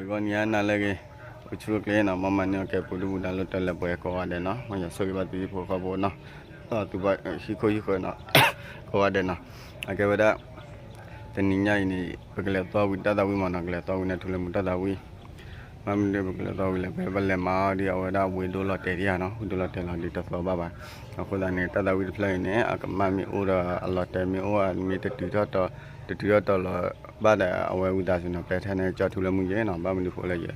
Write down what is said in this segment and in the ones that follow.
ဂီၤနံၤအါနၤလၢအဂ့ၤ, အိၣ်ဆူၣ်အိၣ်ချ့နီၤ, မ်မၤန့ၢ်အီၣ်ကဲ ပူၤဒူပူၤဒါ လၢတၢ်လၢပှဲၤကိးဂၤဒဲးနီၤ, မ်ယွၤဆိၣ်ဂ့ၤဘၣ်သုဟံၣ်ဖိဃီဖိနီၤ, ဒီးသုဘၣ်ဟံၣ်ခိၣ်ဟံၣ်ဃၢၤနီၤ, ကိးဂၤဒဲးနီၤ, အကဲဝဲဒၣ် တနံၤညါအံၤန့ၣ် ပကလဲၤသီဝံၤတၢ်သးဝံၣ်မးနီၤ, ကလဲၤသီဝံၤန့ၣ် ထူလၢမူတၢ်သးဝံၣ်, ဘၣ်မနုၤပကလဲၤသီဝံၤလဲၣ်, ပဘၣ်လဲၤမၤအီၤဒီး အဝဲဒၣ်ဝ့ၢ်ဒိၣ်လီၤတဲာ်ဒံးဧါနီၤ, ဝ့ၢ်ဒိၣ်လီၤတဲာ်လီၤဒီးတသီဘၣ်ဘၣ်, အဃိသတးန့ၣ် တၢ်သးဝံၣ်တဖျၢၣ်အံၤန့ၣ် အကမၣ်မ့ၢ်အိၣ်ဒီး အလီၤတဲာ်မ့ၢ်အိၣ် မ့ၢ်တတုၤထီၣ်တီၤ တတုၤထီၣ်တီၤလီၤဘၣ်ဒီး အဝဲဝံသးစူၤနီၤ ပဲထဲန့ၣ်ကၠီထူလၢမူယဲနီၤ, ဘၣ်မနုၤဃိလဲၣ်, ယၤ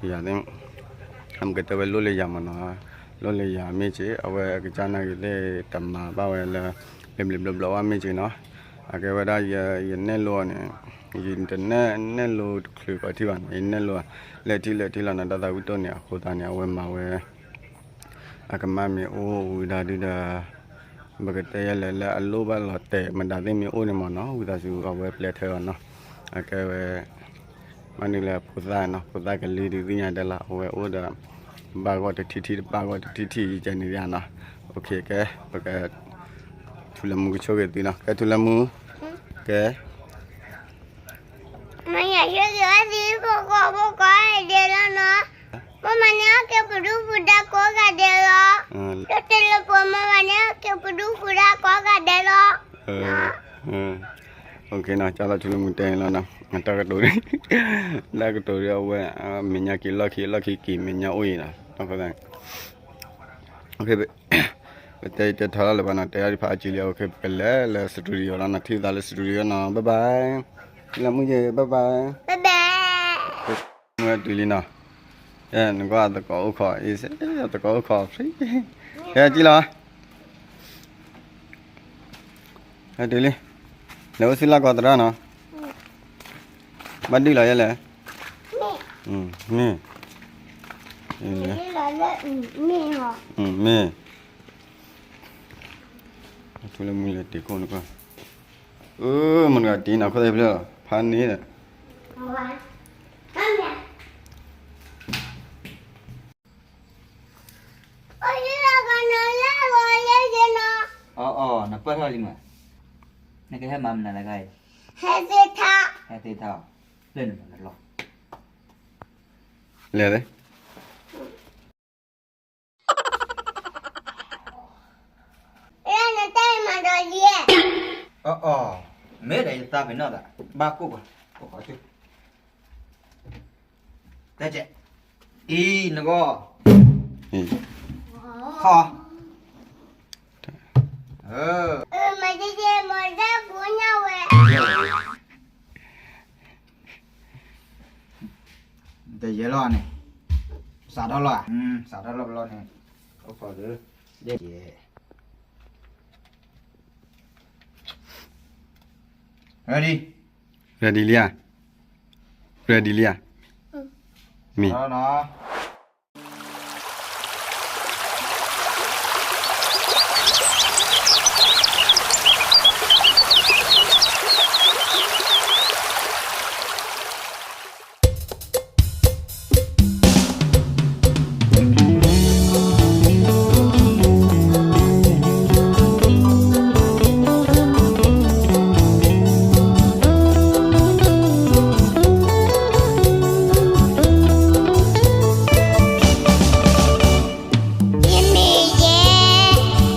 သ့ၣ် အမ့ၢ်ကတဲဝဲလိၣ်လၢယၤမးနီၤ, လိၣ်လၢယၤမ့ၢ်စ့ၢ် အဝဲကစၢ်နာ်က့ၤသ့ၣ်တမၤဘၣ်ဝဲလၢ ဘျ့ဘျ့ဘျီဘျီဘၣ်မ့ၢ်စ့ၢ်နီၤ, အကဲဝဲဒၣ်ယနဲၣ်လိန့ၣ်, ယတနဲၣ်လိတချုးကီးထံၣ်ဘၣ်နီၤ, ယနဲၣ်လိ လဲၤထံၣ်လဲၤထံၣ်လီၤနီၤ, တၢ်သးဝံၣ်တိၢ်န့ၣ် အဃိသတးန့ၣ် အဝဲမၤဝဲ အကမၣ်မ့ၢ်အိၣ်ဝံၤဒီးဒုဒီး ပကတဲယဲလဲၣ်လၢအလိၣ်ဘၣ်လီၤတဲာ်မတၤသ့ၣ်မ့ၢ်အိၣ်န့ၣ်မးနီၤ, ဝံသးစူၤအဝဲပျဲထၢအီၤနီၤ, အကဲဝဲ မ့ၢ်နုၤလဲၣ်ဖိသၣ်နီၤ, ဖိသၣ်ကလံၤဒုးသ့ၣ်ညါတဲလီၤ, အဝဲအိၣ်ဒီး ဘၣ်ဂီၢ်တထံထံတဘၣ်ဂီၢ်တထံထံယကဲန့ၣ်ယါနီၤ, အိၣ်ခ့ကဲ ပက ထူလၢမူကဆိၣ်ဂ့ၤသုနီၤ, ကဲထူလၢမူ ကဲ မ့ၢ်ယၤဆိၣ်ဂ့ၤဘၣ်သုဟံၣ်ဖိဃီဖိကိးဂၤဒဲးလီၤနီၤ, မ်မၤန့ၢ်အီၣ်ကဲပူၤဒူပူၤဒါကိးဂၤဒဲးလီၤ, ဒီးတလၢပှဲၤ မ်မၤန့ၢ်အီၣ်ကဲပူၤဒူပူၤဒါကိးဂၤဒဲးလီၤ, အိၣ်ခ့နီၤ, ကၢ်လီၤထူလၢမူတဲန့ၣ်လီၤနီၤ, တၢ်ကတိၤ တၢ်ကတိၤဒီးအဝဲ မဲာ်ညါက့ၤလီၢ်ခံ လီၢ်ခံက့ၤမဲာ်ညါအိၣ်အံၤနီၤ, ပတဲတဲထီလီၤလၢၤဘၣ်နီၤ, တဲအီၤဒံးဖးအစုလံ, အိၣ်ခ့ ပကလဲၤလၢ studio လီၤနီၤ, ထံၣ်သးလၢ studio နီၤ, bye bye, လၢမုၢ်ယဲ bye bye, bye bye, မုၢ်ဝဲတုၤလံနီၤ, နကွၢ်သကိးအိၣ်ခိးအံၤစ့ၢ်, သကိးအိၣ်ခိးဖျံ, ဟဲကံၣ်လီၤ ဟဲတုၤလံ, လဲၤအိၣ်ဆူလၢ်ကီးသရၣ်နီၤ, ဘၣ်ဒုၣ်လီၤယဲလဲၣ်, မ့ၢ်, မ့ၢ်, မ့ၢ်, ထူလၢမူလဲၤတ့ခိၣ်နကွၢ်, မနုၤတ့နီၤ ခိၣ်သ့ၣ်ဖျၢၣ်လီၤ ဖးန့ၣ်ဒီး အီၣ်အီၣ် နပၢၢ်ထီၣ်လံမး, နကဟဲမၤမနုၤလဲၣ်ခါအံၤ, ဟဲသ့ထါ, ဟဲသ့ထါ, လၢနမၤနလီၢ်, လဲၤသ့, လၢနတဲမၤဒီးလံ, အီၣ်အီၣ်, မ့ၢ်ဒီးယသးပ့ၤနီၣ်သး, ဘၣ်ကိၣ်ကွၢ်, ကိၣ်ကွၢ်, တဲကဲ, အံၤနဂီၢ်, ထီၣ်, မ့ၢ်တဲမ့ၢ်တဲပူညါဝဲ, တယဲလီၤန့ၣ်, စးထီၣ်လီၤ, စးထီၣ်လီၤဘျီန့ၣ်, အိၣ်ခိးဒုး, ယဲ, ready, ready လံဧါ, ready လံဧါ, မ့ၢ် ယမ့ၢ်ယဲ,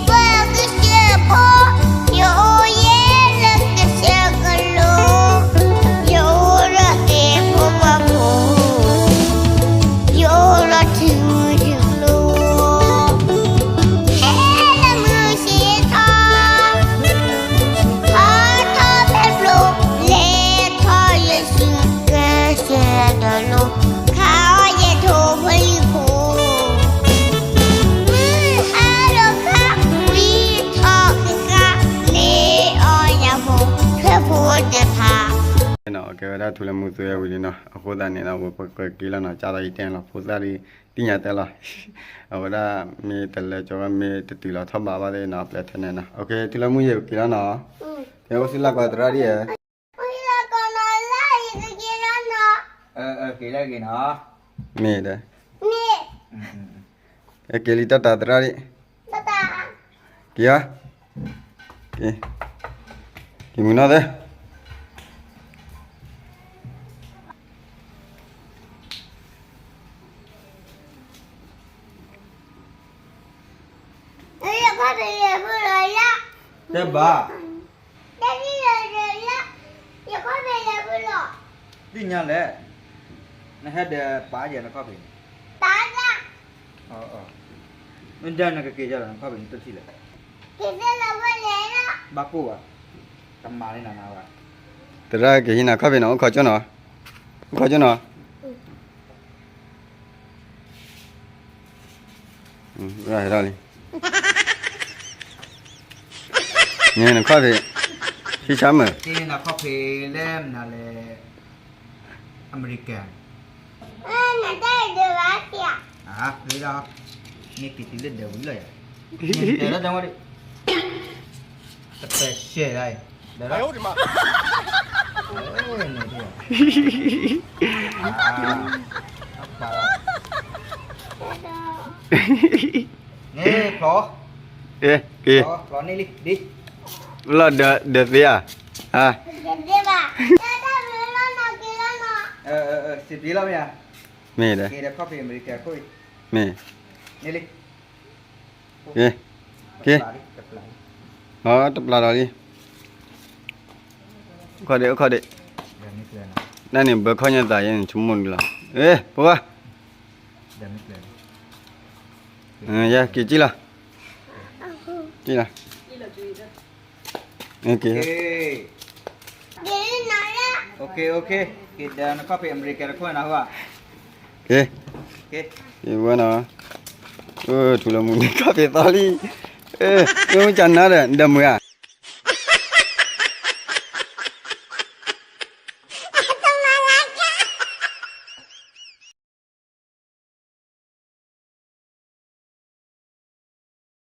ပှၤကစၢၢ်ဖိ, ယအိၣ်ယဲလၢကစၢၢ်ကလိ, ယအိၣ်လၢသ့ၣ်ဖိဝါဖိ, ယအိၣ်လၢထံမုၢ်ထံကျိ, ဟဲလၢမုၢ်ဆ့ၣ်ထီ, ထီထီၣ်ဖဲဖျိ, လဲၤထီၣ်ယစုကစၢၢ်တလိၤ, ခးအီၣ်ယထိၣ်ဖိလံၤဖိ မုၢ်ဟါလီၤခါ, ဝံထီၣ်ကကါ, မ့ၢ်အီၣ်ညၣ်ဖိ, ထွဲဖိတဖၣ်, ကဲဝဲဒၣ်ထူလၢမူသွဲဝံၤလံနီၤ, အဃိသတးန့ၣ်ဒီး ပကက့ၤလီၤနီၤ, ကၢ်သိးယတဲလီၤ, ဖိသၣ်ဒ်သ့ၣ်ညါတဲလီၤ, အဝဲဒၣ်မ့ၢ်တလဲၤကၠီဝဲ မ့ၢ်တတုၤလီၤထီၣ်ဘးဘၣ်သ့ၣ်နီၤ, ပျဲထဲန့ၣ်နီၤ, အိၣ်ခ့ ထူလၢမူယဲ ပက့ၤလီၤနီၤ, ကဲအိၣ်ဆူလၢ်ကီးသရၣ်ဒ်ဧါ က့ၤလၢက့ၤနီၤ, မ့ၢ်ဒီး, က့ၤလံတၢ်တာ်သရၣ်ဒံး, က့ၤဧါ, က့ၤမုၢ်နီၢ်သ့, တဘၣ် ယခီၣ်ဖံးလဲၤဖုလီၤ. သ့ၣ်ညါလဲၣ်, နဟဲဒီးပာ်ယဲနခီၣ်ဖံးန့ၣ်, မ့ၢ်ဒၣ်နကက့ၤယၤဒီးနခီၣ်ဖံးန့ၣ်တထံၣ်လဲၣ်, ဘၣ်ကိၢ်ဘၣ်, တမၤလၢနၤနၤဘၣ်, သရၣ်က့ၤဟံးနၤခီၣ်ဖံးနီၤ, အိၣ်ခိးကၠိနီၤ, အိၣ်ခိးကၠိနီၤ. လီၤ, န့ၣ်နခီၣ်ဖံး, ဟံးဆါမုၢ်, နခီၣ်ဖံးလဲၣ်နၤလဲၣ်, အမဲရကၤ, လၢဒၢး, မ့ၢ်က့ၤတုၤလၢဒၢးဝံၤလီၤယၤ, တပၢၢ်ရှဲဒၣ်အံၤ, ဒီး က့ၤ, လီၤဒၢးသ့ဧါ, ဟါ, စံးဘျုးလီၤမ့ၢ်ဧါ, မ့ၢ်, မ့ၢ်, က့ၤ, က့ၤ, တပျၢ်ဒီးလံ, အိၣ်ခိးဒံး, အိၣ်ခိးဒံး, နန့ၣ်ဘၢခီၣ်ညါသးယဲန့ၣ် ဆိကမိၣ်ဒံးလီၤ, ပဝါ, ယက့ၤကံၣ်လီၤ, ကံၣ်လီၤ, က့ၤ, က့ၤဒီးနခီၣ်ဖံးအမဲရကၤတခိၣ်နၤဟါ, က့ၤ, က့ၤဝဲနီၤ, ထူလၢမူန့ၣ်ခီၣ်ဖံးသီလံ, မ့ၢ်မုၢ်ကနါဒီး ဒီးမုၢ်ဧါ